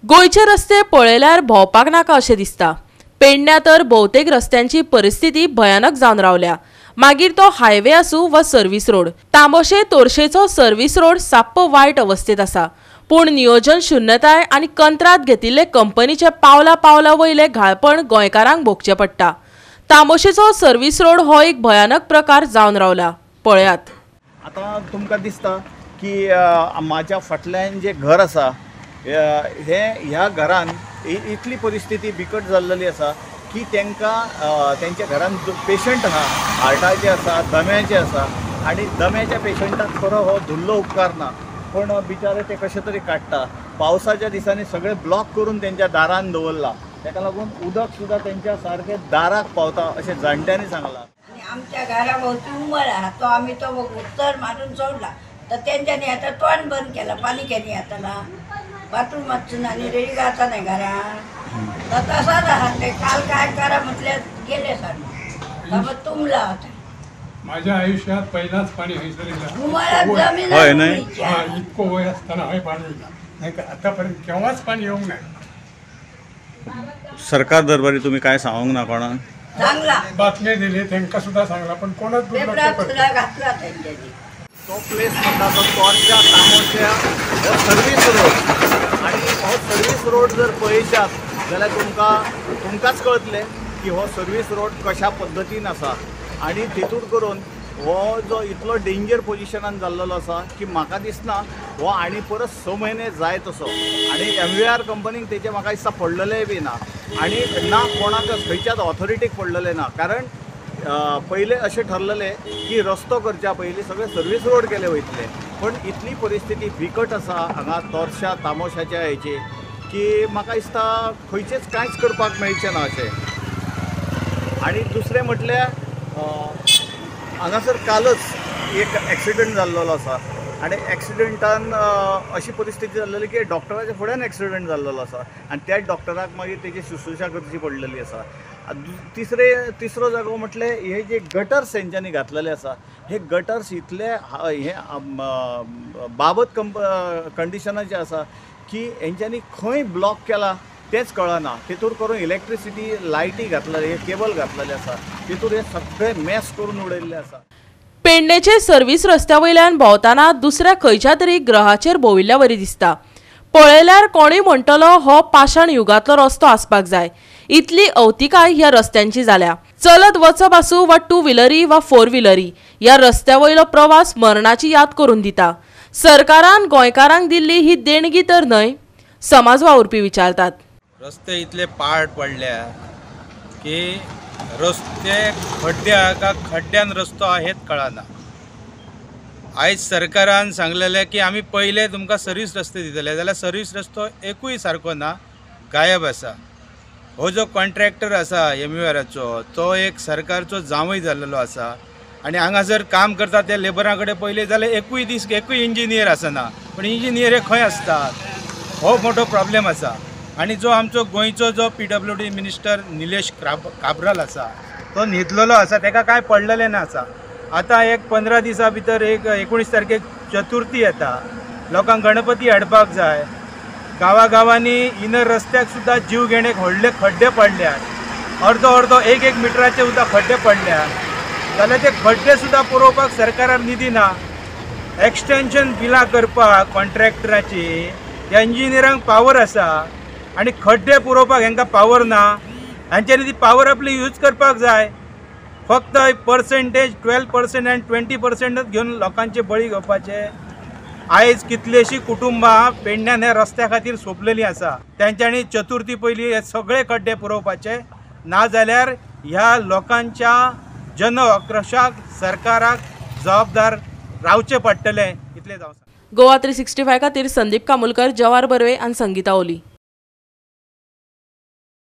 गोंयचे रस्ते पळयल्यार भोंवपाक नाका अशें दिसता. पेडण्या तर भोवतेक रस्त्यांची परिस्थिती भयानक जावन रावल्या. मागीर तो हायवे आसूं वा सर्व्हिस रोड. तांबोशे तोरशेचो सर्व्हिस रोड साप्प वायट अवस्थेत आसा. पूण नियोजन शून्यताय आनी कंत्राट घेतिल्ले कंपनीचे पावला पावला वयले घाळपण गोंयकारांक भोगचें पडटा. तांबोशेचो सर्व्हिस रोड हो एक भयानक प्रकार जावन रावला. पळयात. आतां तुमकां दिसता की म्हाज्या फाटल्यान जे घर आसा हे ह्या घरान इतली परिस्थिती बिकट जाल्लेली आसा की तांकां तेंच्या घरान पेशंट आहा, हार्टाचे आसा, दम्याचे आसा आनी दम्याच्या पेशंटाक खरो हो धुल्लो उपकारना, पूण बिचारे ते कशे तरी काडटा. पावसाच्या दिसांनी सगळे ब्लॉक करून तेंच्या दारान दवरला, ताका लागून उदक सुद्दां तेंच्या सारकें दाराक पावता अशें जाणट्यांनी सांगलां. आनी आमच्या घरा भोवती उमळ आहा, तो आमी तो उत्तर मारून सोडला तर तेंच्यांनी आतां तोंड बंद केला, पाणी केली आतां बाथरूम आनी रेडी जाता नाही घरान तर तसाच आहा. ते काल काय करा म्हटल्यार गेले सर मग तुंबला होता. माझ्या आयुष्यात पहिलाच पाणी हयसर जमीन इतको वय असताना हय पाणी नाही, आतापर्यंत केव्हाच पाणी येऊंक नाही. सरकार दरबारी तुम्ही काय सांगूंक ना कोणाक? सांगला, बातमी दिली तेंका सुद्धा सांगला, पण कोणाच घातला तेंच्यांनी. तो प्लेस म्हणटा तो तोरशा तांबोशा हो सर्वीस रोड आनी हो सर्वीस रोड जर पळयशात जाल्यार तुमकांच कळतलें की हो सर्वीस रोड कशा पद्दतीन आसा आनी तितूर करून हो जो इतलो डेंजर पोजिशनान जाल्लेलो आसा की म्हाका दिसना हो आनी परत 6 म्हयने जाय तसो. आनी MVR कंपनीक तेजें म्हाका दिसता पडलेलेंय बी ना आनी ना कोणाकच खंयच्याच ऑथॉरिटीक पडलेलें ना. कारण पयलें अशें ठरलेलें की रस्तो करच्या पयलीं सगळे सर्वीस रोड केले वयतले, पण इतली परिस्थिती बिकट आसा हांगा तोरशा तांबोशाच्या हेची की म्हाका दिसता खंयचेच कांयच करपाक मेळचें ना अशें. आनी दुसरें म्हटल्यार हांगासर कालच एक एक्सिडंट जाल्लो आसा आनी एक्सिडंटान अशी परिस्थिती जाल्लेली की डॉक्टराच्या फुड्यान एक्सिडंट जाल्लो आसा आनी त्याच डॉक्टराक मागीर तेजी शुश्रूषा करची पडलेली आसा. तिसरो जागो म्हटलें हे जे गटर्स हेंच्यांनी घातलेले आसा हे गटर्स इतले हे बाबत कंडिशनाचे आसा की हेंच्यांनी खंय ब्लॉक केला तेंच कळना. तितूर करून इलेक्ट्रिसिटी लायटी घातलेले, हे केबल घातलेले आसा, तितूर हे सगळे मॅस करून उडयल्ले आसा. पेडणेचे सर्व्हिस रस्त्या वयल्यान भोंवतना दुसऱ्या खंयच्या तरी ग्रहाचेर भोंविल्ल्या वरी दिसता. पळयल्यार कोणूय म्हणटलो हो पाशाण युगांतलो रस्तो आसपाक जाय. इतली अवतिकाय ह्या रस्त्यांची जाल्या. चलत वचप आसूं वा टू व्हिलरी वा फोर व्हिलरी, ह्या रस्त्या वयलो प्रवास मरणाची याद करून दिता. सरकारान गोंयकारांक दिल्ली ही देणगी तर न्हय, समाज वावुरपी विचारतात. रस्ते इतले पाड पडल्या की रस्ते खड्ड्या का खड्ड्यान रस्तो हेच कळना. आयज सरकारान सांगलेलें की आमी पयले तुमकां सर्वीस रस्ते दितले, जाल्यार सर्वीस रस्तो एकूय सारको ना, गायब आसा. हो जो कॉन्ट्रॅक्टर आसा MVRचो तो एक सरकारचो जांवय जाल्लेलो आसा आनी हांगासर काम करता त्या लेबरां कडेन पयलें जाल्यार एकूय दीस एकूय इंजिनियर आसना, पूण इंजिनियर हे खंय आसतात हो मोठो प्रॉब्लेम आसा. आनी जो आमचो गोंयचो जो PWD minister Nilesh Cabral आसा तो न्हिदलेलो आसा, ताका कांय पडलेलें ना आसा. आतां एक 15 दिसां भितर एक 19 तारखेक चतुर्थी येता, लोकांक गणपती हाडपाक जाय. गांवागांवांनी इनर रस्त्याक सुद्दां जीव घेणेक व्हडले खड्डे पडल्यात, अर्दो अर्दो 1-1 मिटराचे सुद्दां खड्डे पडल्यात, जाल्यार ते खड्डे सुद्दां पुरोवपाक सरकारान निधी ना. एक्सटेंशन बिलां करपाक कॉन्ट्रॅक्टराची त्या इंजिनियरांक पावर आसा आनी खड्डे पुरोवपाक हेंकां पावर ना. हांच्यांनी ती पावर आपली यूज करपाक जाय. फक्त पर्सेंटेज 12% आनी 20% घेवन लोकांचे बळी घेवपाचे. आयज कितलेशीं कुटुंबां पेडण्यान ह्या रस्त्या खातीर सोंपलेलीं आसा. तेंच्यांनी चतुर्थी पयलीं हे सगळे खड्डे पुरोवपाचे, ना जाल्यार ह्या लोकांच्या जन आक्रोशाक सरकाराक जबाबदार रावचें पडटलें, इतलें जावं. गोवा 365 खातीर संदीप कामुलकर, जवाहर बर्वे आनी संगीता ओली.